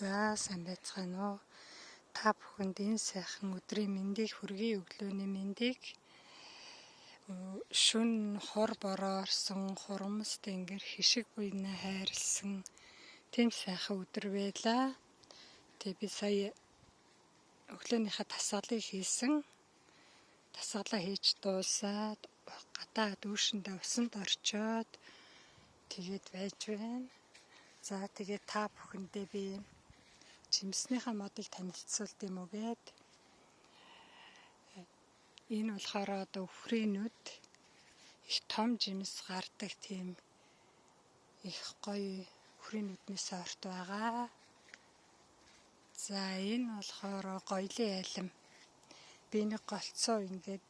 За сайн байцгаана уу? Та бүхэнд энэ сайхан өдрийн мэндийг хүргэе, өглөөний мэндийг. Шөнө хор бороо орсон, хурмас тэнгэр хишиг буйнаа хайрлсан тийм сайхан өдөр байлаа. Тэгээ би сая өглөөнийхөө дасгалыг хийсэн. Дасгалаа хийж дуусаад гадаа дүүшиндээ усанд орчоод тэгээд байж байна. За тэгээд та бүхэндээ би жимснийхаа модыг танилцуулт юм уу гээд. Энэ болохоор одоо үхрийн нүд их том жимс гардаг тийм их гоё үхрийн нүдний сорт байгаа. За энэ болохоор гоёлын айлм. Би нэг голцоо ингээд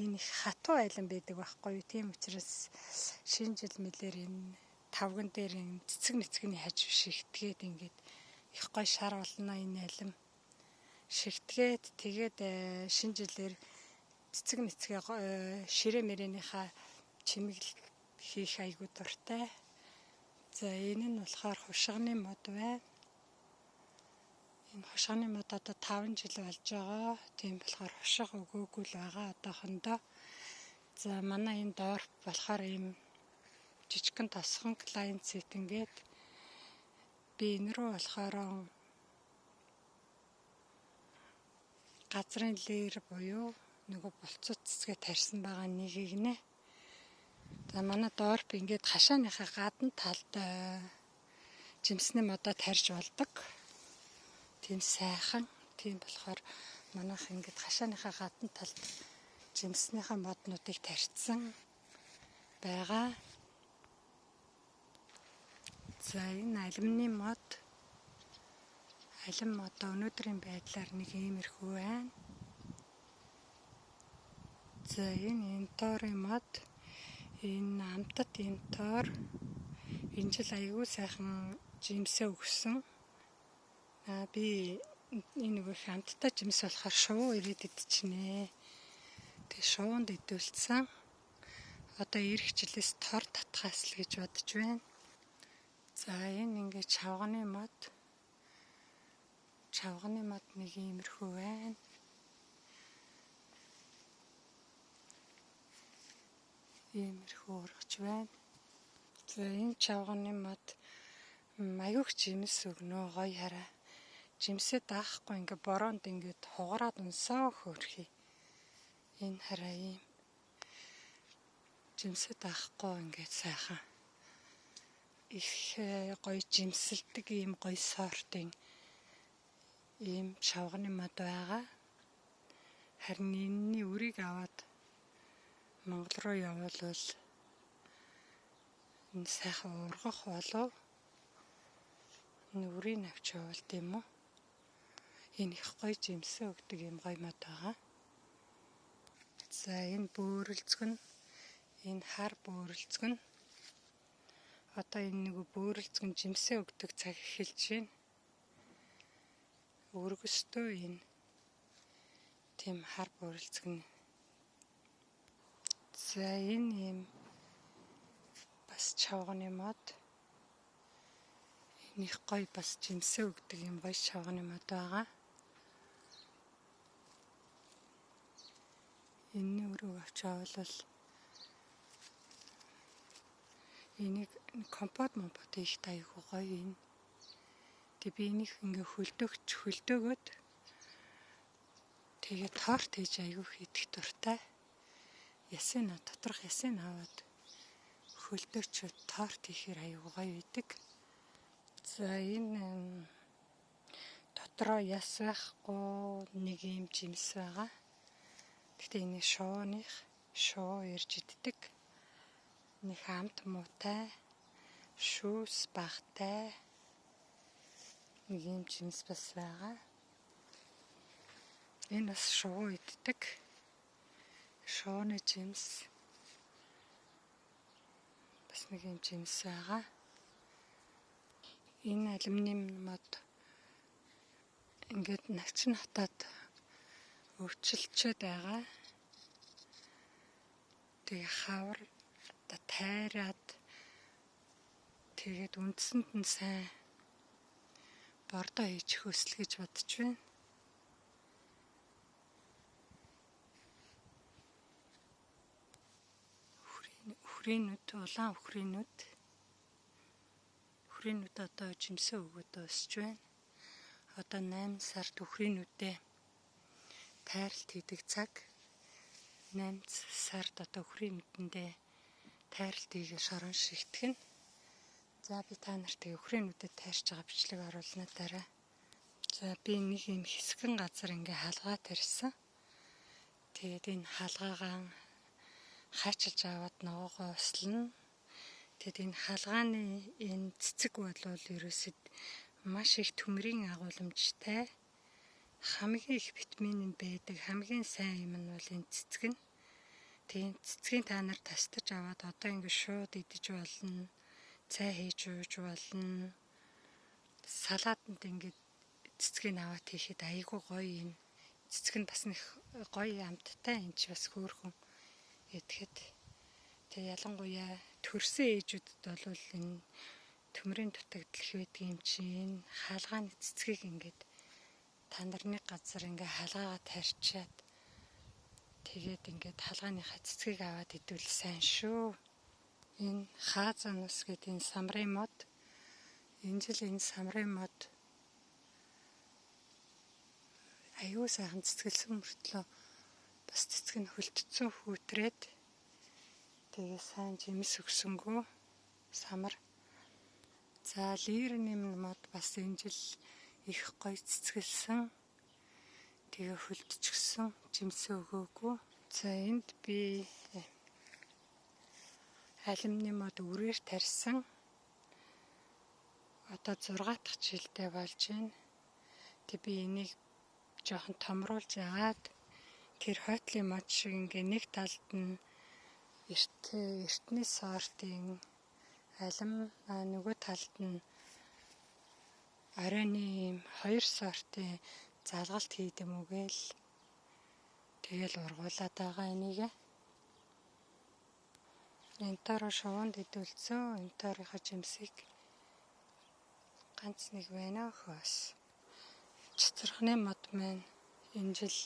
энэ их хатуу айлм байдаг байхгүй юу. Тийм учраас шинэ жил мэлээр энэ тавган дээр энэ цэцэг мэцгэний хаж шигтгээд ингээд их гоё шар болно энэ айлм. Шигтгээд тэгээд шинэ жилээр цэцэг мэцгээ ширээ мэрээнийхаа чимэглэл хийх айгуу дуртай. За энэ нь болохоор хушганы мод байна. Энэ хушганы мод одоо 5 жил болж байгаа. Тийм болохоор хушиг өгөөгүй л байгаа одоохондоо. За манай энэ доор болохоор ийм жижигхэн тосхон клиент сет ингээд би энэ рүү болохоор газрын лэр буюу нөгөө булцууд цэцгээ тарьсан байгаа нэгийг нэ. За манай дорп ингээд хашааныхаа гадна талд жимсний модоо тарьж болдог. Тийм сайхан. Тийм болохоор манайх ингээд хашааныхаа гадна талд жимснийхаа моднуудыг тарьсан байгаа. За энэ алюминий мод. Алим одоо өнөөдрийн байдлаар нэг иймэрхүү байна. За энэ инторын мод. Энэ амтат интор. Энэ жил айгүй сайхан жимсээ өгсөн. Би энэ нөгөө их амттай жимс болохоор шувуу ирээд идчихнэ. Тэгээ шувуунд идүүлсэн. Одоо ирэх жилээс тор татхаас л гэж бодож байна. За энэ ингээд чавганы мод. Чавганы мод нэг иймэрхүү байна. Иймэрхүү ургач байна. За энэ чавганы мод аюух жимс өгнө гоё хараа. Жимсээ даахгүй ингээ бороонд ингээд хугараад унсаа хөөрхий. Энэ хараа ийм жимсээ даахгүй ингээд сайхан их гоё жимсэлдэг ийм гоё сортын ийм чавганы мод байгаа. Харин энэний үрийг аваад Монгол руу явуулвал энэ сайхан ургах болов. Энэ үрийг авч явуул тийм үү? Энэ их гоё жимсээ өгдөг юм гоё мод байгаа. За энэ бөөрөлзгөн, энэ хар бөөрөлзгөн. Одоо энэ нөгөө бөөрөлзгөн жимсээ өгдөг цаг эхэлж байна. Өргөстөө энэ тийм хар бөөрөлзгөн. За энэ ийм бас чавганы мод. Энэ их гоё бас жимсээ өгдөг юм гоё чавганы мод байгаа. Энэний өрөөг авч явбал энийг компот момпот хийх айгүй гоё энэ. Тэг би энийг ингээ хөлдөөгөөд тэгээ торт хийж айгүй хийдэх дуртай. Ясын доторх ясын аваад хөлдөөгчөөд торт хийхээр айгүй гоё байдаг. За энэ дотроо яс байхгүй нэг юм жимс байгаа. Гэхдээ энийг шууных шуу ирж иддэг. Нэг амт муутай, шүүс багтай нэг юм жимс бас байгаа. Энэ бас шувуу иддэг. Шууны жимс. Бас нэг юм жимс байгаа. Энэ алюминий мод ингээд навчин хатаад өвчлөлчөөд байгаа. Тэгээ хавар одоо тайраад тэгээд үндсэнд нь сайн Бордоо хийж хөсөл гэж бодож байна. Үхрийнүүд, улаан үхрийнүүд. Үхрийнүүд одоо жимсээ өгөөд дуусч байна. Одоо 8 сард үхрийнүүдээ тайралт хийдэг цаг. 8 сард одоо үхрийнүүдэндээ тайралт хийгээ шорон шигтгэн. За би та нарт үхрийнүүдэд тайрч байгаа бичлэг оруулна дараа. За би нэг юм хэсгэн газар ингээ халгаа тарьсан. Тэгээд энэ халгаагаа хаачилж аваад ногоогоо услана. Тэгэд энэ халгааны энэ цэцэг болвол ерөөсөд маш их төмрийн агуулмжтай, хамгийн их витамин нь байдаг, хамгийн сайн юм нь бол энэ цэцэг нь. Тэгээд цэцгийг та нар тастаж аваад одоо ингэ шууд идэж болно, цай хийж ууж болно. Салаатанд ингэ цэцгийг аваад хийхэд айгүй гоё юм. Цэцэг нь бас нэг гоё амттай, энэ ч бас хөөрхөн идэхэд. Тэг ялангуяа төрсөн ээжүүдэд бол энэ төмрийн дутагдал их байдаг юм чинь хаалгааны цэцгийг ингээд та нарны газар ингээ хаалгаагаа тарьчаад тэгээд ингээд хаалгааныхаа цэцгийг аваад идвэл сайн шүү. Энэ хаазанус гэдэг энэ самрын мод, энэ жил энэ самрын мод аюу сайхан цэцгэлсэн мөртлөө бас цэцэг нь хөлдсөн хүүтрээд тэгээ сайн жимс өгсөнгөө самар. За лирний мод бас энэ жил их гоё цэцгэлсэн. Тэгээ хөлдчихсөн, жимсээ өгөөгүй. За энд би алимны мод үрээр тарьсан. Одоо 6 дахь жилдээ болж байна. Тэг би энийг жоохон томруулж агаад тэр хойтлын мод шиг ингээ нэг талд нь эртний сортын алим, нөгөө талд нь оройны ийм хоёр сортын залгалт хийдэм үгээл тэгэл ургуулад байгаа энийг. Энторо шувуунд идүүлсэн. Энторынхаа жимсийг ганц нэг байна өхөөс. Цэцэрхний мод маань энэ жил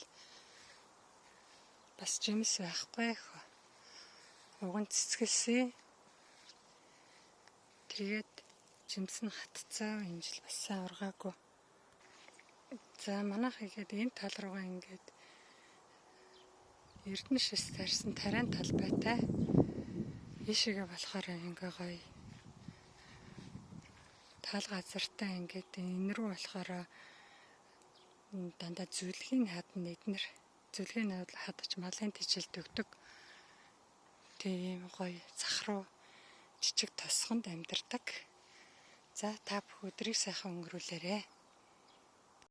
бас жимс байхгүй хөө. Уг нь цэцгэлсэн. Тэгээд жимс нь хатцаа, энэ жил бас сайн ургаагүй. За манайх игээд энэ тал руугаа ингээд Эрдэнэ шис тарьсан тариан талбайтай. Ийшээгээ болохоор ингээ гоё тал газартай ингээд энэ рүү болохоор дандаа зүлгийн хадна эднэр зүлгийн хадаж малын тэжээлд өгдөг. Тийм гоё зах руу жижиг тосгонд амьдардаг. За та бүх өдрийг сайхан өнгөрүүлээрэй.